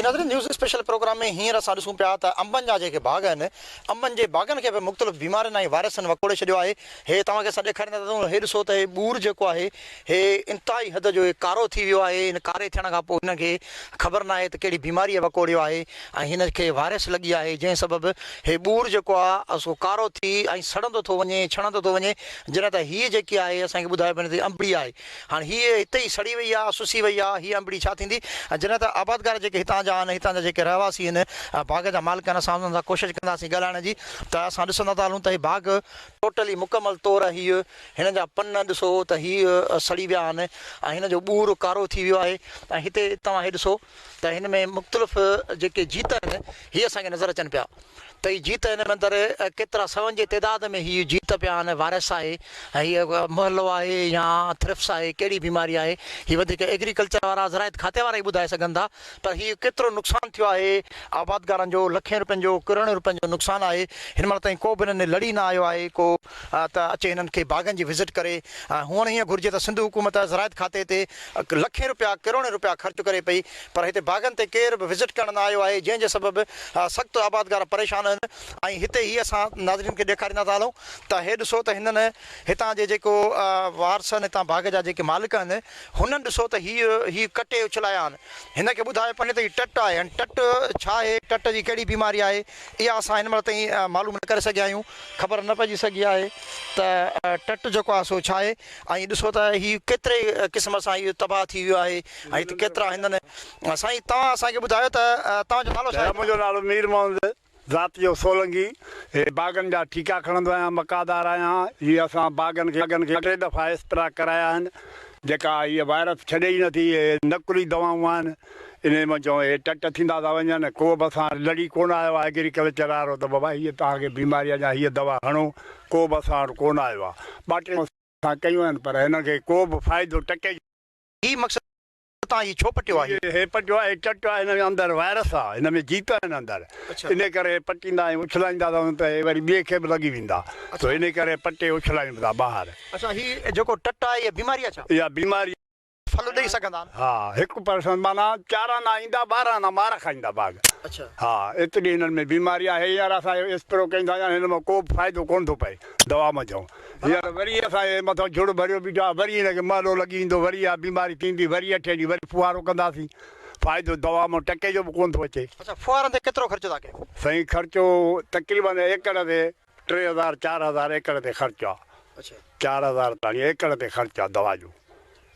ناظرين news special programme ۾ هينئر اسان ڏسون پيا ته انبن جا جيڪي باغ آهن انبن جي باغن کي به مختلف بيمارين ۽ وائرسن وڪوڙي ڇڏيو آهي هي توهان کي اسان ڏيکاريندا ته هي ڏسو ته هي ٻور جيڪو آهي هي انتهائي حد جو هي ڪارو ٿي ويو آهي هن ڪاري ٿيڻ کان پوء هن کي خبر ناهي ته ڪهڙي بيماريء وڪوڙيو آهي ۽ هن کي وائرس لڳي آهي جنهن سبب هي ٻور جيڪو آهي سو ڪارو ٿي ۽ سڙندو ٿو وڃي ڇڻندو ٿو وڃي جڏهن ته هيء جيڪي آهي اسان کي ٻڌايو پيو ته انبڙي آهي هاڻ هيء هتي ئي سڙي وئي آ، سسي وئي آ، هيء انبڙي ڇا ٿيندي؟ جڏهن ته آبادگار جيڪي هتان جا آهن، هتان جا جيڪي رهواسي آهن، باغ جا مالڪ آهن، اسان انهن سان ڪوشش ڪنداسين ڳالهائڻ جي ته اسان ڏسندا ٿا هلون ته هي باغ ٽوٽلي مڪمل طور هيء هن جا پن ڏسو ته هيء سڙي ويا آهن ۽ هن جو ٻور ڪارو ٿي ويو آهي ۽ هتي توهان هي ڏسو ته هن ۾ مختلف جيڪي جيت آهن هي اسان کي نظر اچن پيا. ته هي جيت هن ۾ اندر ڪيترا سون جي تعداد ۾ هي جيت پيا آهن، وائرس آهي ۽ هي مهلو آهي يا ٿرپس آهي ڪهڙي بيماري آهي هي وڌيڪ ايگريڪلچر وارا زراعت کاتي وارا ئي ٻڌائي سگهن ٿا پر هي ڪيترو نقصان ٿيو آهي آبادگارن جو لکين روپين جو ڪروڙين روپين جو نقصان آهي هن مهل تائين ڪو به هنن ڏي لڙي نه آيو آهي ڪو ته اچي هنن کي باغن جي وزٽ ڪري هئڻ هيئن گهرجي ته سنڌ حڪومت زراعت کاتي تي لکين روپيا ڪروڙين روپيا خرچ ڪري پئي پر هتي باغن تي ڪير به وزٽ ڪرڻ نه آيو آهي جنهن جي سبب سخت آبادگار پريشان آهن ۽ هتي هي اسان ناظرين کي ڏيکاريندا ٿا هلون ته هي ڏسو ته هنن هتان جي جيڪو وارث آهن هتان باغ جا جيڪي مالڪ آهن هنن ڏسو ته هي هي ڪٽي اڇلايا آهن هن کي ٻڌايو پني ته هي ٽٽ آهي هاڻي ٽٽ ڇا آهي ٽٽ جي ڪهڙي بيماري آهي اها اسان هن مهل تائين معلوم نه ڪري سگهيا آهيون خبر نه پئجي سگهي آهي ته ٽٽ جيڪو آهي سو ڇا آهي ۽ ڏسو ته هي ڪيتري قسم سان اهو تباهه ٿي ويو آهي ۽ هت ڪيترا هنن سائين توهان اسان کي ٻڌايو ته توهان جو نالو ڇا آهي؟ منهنجو نالو مير محمد ذات جو سولنگي هي باغن جا ٺيڪا کڻندو آهيان مقادار آهيان هي اسان باغن کي باغن کي ٽي دفعا اسپرا ڪرايا آهن جيڪا هي وائرس ڇڏي ئي نٿي هي نقلي دوائون آهن انهي منجهون هي ٽٽ ٿيندا ٿا وڃن ڪو به اسان لڙي ڪونه آيو آهي ايگريڪلچر وارو ته بابا هي توهان کي بيماري آهي يا هي دوا هڻو ڪو به اسان وٽ ڪونه آيو آهي ٻه ٽي اسان ڪيون آهن پر هنن کي ڪو به فائدو ٽڪي جو. هي مقصد تان هي ڇو پٽيو آهي؟ هي پٽيو آهي هي ٽٽ آهي هن ۾ اندر وائرس آهي هن ۾ جيت آهن اندر انهي ڪري هي پٽيندا ۽ اڇلائيندا ٿا وڃون ته هي وري ٻئي کي به لڳي ويندا سو انهي ڪري پٽي اڇلايون ٿا ٻاهر. اڇا هي جيڪو ٽٽ آهي اها بيماري آهي ڇا؟ اها بيماري. ڦل ڏئي سگهندا آهن. ها هڪ پرسنٽ معنيٰ چار آنا ايندا 12 آنا مار کائيندا باغ. ها ايتري هنن ۾ بيماري آهي هينئر اسان اسپرو ڪيون ٿا هن مان ڪو به فائدو ڪونه ٿو پئي دوا منجهون هينئر وري اسان جي مٿان جهڙ ڀريو بيٺو آهي وري هن کي مهلو لڳي ويندو وري اها بيماري ٿيندي وري اٺين ڏينهن وري ڦوهارو ڪنداسين فائدو دوا مان ٽڪي جو به ڪونه ٿو اچي. اڇا ڦوهارن تي ڪيترو خرچ ٿا ڪيو؟ سائين خرچو تقريبن ايڪڙ تي 3000 4000 ايڪڙ تي خرچ آ. 4000 تاڻي ايڪڙ تي خرچ آ دوا جو.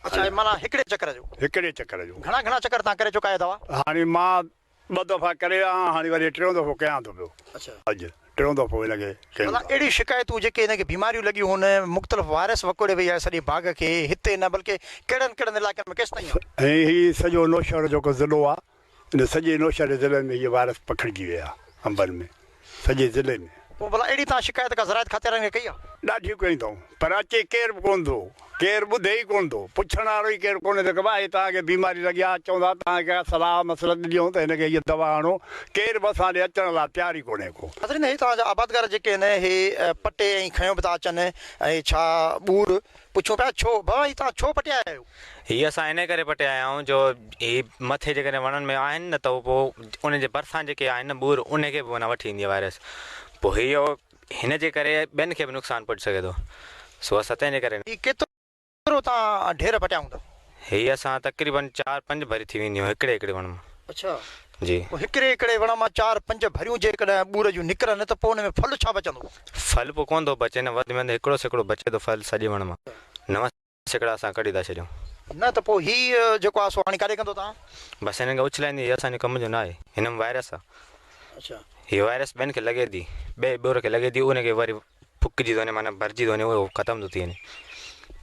اڇا معنيٰ هڪڙي چڪر جو. هڪڙي چڪر جو. گهڻا گهڻا چڪر تان ڪري چڪا آهيو دوا؟ هاڻي مان ٻه دفعا ڪري آيو آهيان هاڻي وري ٽيون دفعو ڪيان ٿو پيو. اڄ ٽيون دفعو هن کي ڪيون ٿا. اهڙيون شڪايتون جيڪي هن کي بيماريون لڳيون هن مختلف وائرس وڪوڙي وئي آهي سڄي باغ کي هتي نه بلڪه ڪهڙن ڪهڙن علائقن ۾ ڪيستائين آهي؟ ۽ هي سڄو نوشهرو جيڪو ضلعو آ ان سڄي نوشهري ضلعي ۾ هيء وائرس پکڙجي وئي آهي انبن ۾ سڄي ضلعي ۾. پوء ڀلا اهڙي توهان شڪايت ڪا زراعت کاتي وارن کي ڪئي آهي؟ ڏاڍي ڪئي اٿئون پر اچي ڪير به ڪونه ٿو، ڪير ٻڌي ئي ڪونه ٿو، پڇڻ وارو ئي ڪير ڪونهي ته ڪبا هي توهان کي بيماري لڳي آهي، چوندا توهان کي ڪا صلاح مصلحت ڏيون ته هن کي هيء دوا هڻو، ڪير به اسان ڏي اچڻ لاء تيار ئي ڪونهي ڪو. ناظرين هي توهان جا آبادگار جيڪي آهن هي پٽي ۽ کنيو به ٿا اچن ۽ ڇا ٻور پڇون پيا ڇو بابا هي توهان ڇو پٽي آيا آهيو؟ هي اسان انهي ڪري پٽي آيا آهيون جو هي مٿي جيڪڏهن وڻن ۾ آهن نه ته پوء انهن جي ڀرسان جيڪي آهن نه ٻور انهي کي به معنيٰ وٺي ايندي آهي وائرس پوء هي هن جي ڪري ٻين کي به نقصان پهچي سگهي ٿو سو اسان تنهن جي ڪري. هي ڪيترو توهان ڍير پٽيا هوندا؟ هي اسان تقريبن چار پنج ڀري ٿي وينديون هڪڙي هڪڙي وڻ مان. اڇا. جي. پوء هڪڙي هڪڙي وڻ مان چار پنج ڀريون جيڪڏهن ٻور جون نڪرن ته پوء ان ۾ ڦل ڇا بچندو؟ ڦل پوء ڪونه ٿو بچي نه وڌ ۾ وڌ هڪڙو سيڪڙو بچي ٿو ڦل سڄي وڻ مان 9% اسان ڪڍي ٿا ڇڏيون. نه ته پوء هي جيڪو آهي سو هاڻي ڪاڏي ڪندو توهان؟ بس هنن کي اڇلائيندي هي اسان جي ڪم جو نه آهي هن ۾ وائرس آهي. اڇا. هي وائرس ٻين کي لڳي ٿي ٻئي ٻور کي لڳي ٿي ان کي وري ڦڪجي ٿو وڃي معنيٰ ڀرجي ٿو وڃي اهو ختم ٿو ٿي وڃي.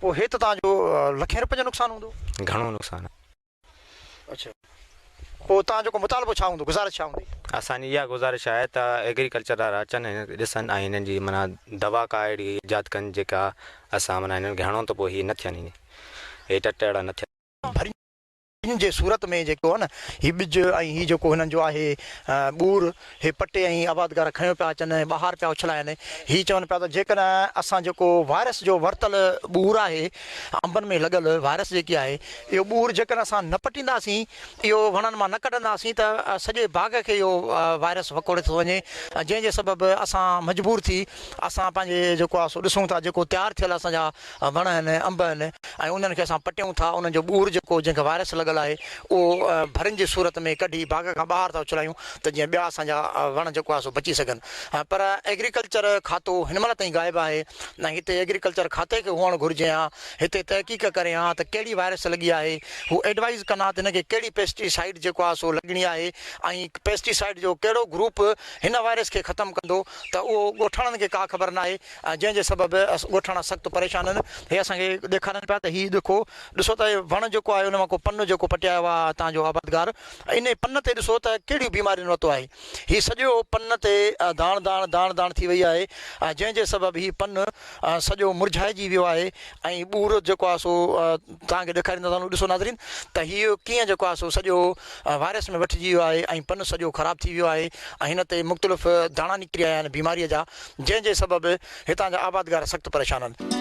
پوء هي ته توهان جو لکين روپين جو نقصان هوندو. گهڻو نقصان آهي. اڇا پوء توهان جو ڪو مطالبو ڇا هوندو گذارش ڇا هوندي؟ اسان جي اها گذارش آهي ته ايگريڪلچر وارا اچن هن کي ڏسن ۽ هنن جي معنيٰ دوا ڪا اهڙي ايجاد ڪن جيڪا اسان معنيٰ هنن کي هڻون ته پوء هي نه ٿين هي ٽٽ اهڙا نه ٿين. ڀرين ٻجن جي صورت ۾ جيڪو آهي نه هي ٻج ۽ هي جيڪو هنن جو آهي ٻور هي پٽي ۽ آبادگار کنيو پيا اچن ۽ ٻاهر پيا اڇلائن. هي چون پيا ته جيڪڏهن اسان جيڪو وائرس جو ورتل ٻور آهي انبن ۾ لڳل وائرس جيڪي آهي اهو ٻور جيڪڏهن اسان نه پٽينداسين اهو وڻن مان نه ڪڍنداسين ته سڄي باغ کي اهو وائرس وڪوڙي ٿو وڃي جنهن جي سبب اسان مجبور ٿي اسان پنهنجي جيڪو آهي سو ڏسون ٿا جيڪو تيار ٿيل اسان جا وڻ آهن، انب آهن ۽ انهن کي اسان پٽيون ٿا، انهن جو ٻور جيڪو جنهن کي وائرس لڳل آهي اهو ڀرين جي صورت ۾ ڪڍي باغ کان ٻاهر ٿا اڇلايون ته جيئن ٻيا اسان جا وڻ جيڪو آهي سو بچي سگهن پر ايگريڪلچر کاتو هن مهل تائين غائب آهي ۽ هتي ايگريڪلچر کاتي کي هئڻ گهرجي ها هتي تحقيق ڪري ها ته ڪهڙي وائرس لڳي آهي هو ايڊوائيز ڪن ها ته هن کي ڪهڙي پيسٽي سائيڊ جيڪو آهي سو لڳڻي آهي ۽ پيسٽي سائيڊ جو ڪهڙو گروپ هن وائرس کي ختم ڪندو ته اهو ڳوٺاڻن کي ڪا خبر ناهي ۽ جنهن جي سبب ڳوٺاڻا سخت پريشان آهن. هي اسان کي ڏيکارن پيا ته هي ڏکو ڏسو ته وڻ جيڪو آهي ان مان ڪو پن جيڪو پٽي آيو آهي هتان جو آبادگار انهي پن تي ڏسو ته ڪهڙيون بيمارين ورتو آهي. هي سڄو پن تي داڻ داڻ داڻ داڻ ٿي وئي آهي ۽ جنهن جي سبب هي پن سڄو مرجهائجي ويو آهي ۽ ٻور جيڪو آهي سو توهان کي ڏيکاريندا ٿا هلون ڏسو ناظرين ته هي ڪيئن جيڪو آهي سو سڄو وائرس ۾ وٺجي ويو آهي ۽ پن سڄو خراب ٿي ويو آهي ۽ هن تي مختلف داڻا نڪري آيا آهن بيماري جا جنهن جي سبب هتان جا آبادگار سخت پريشان آهن.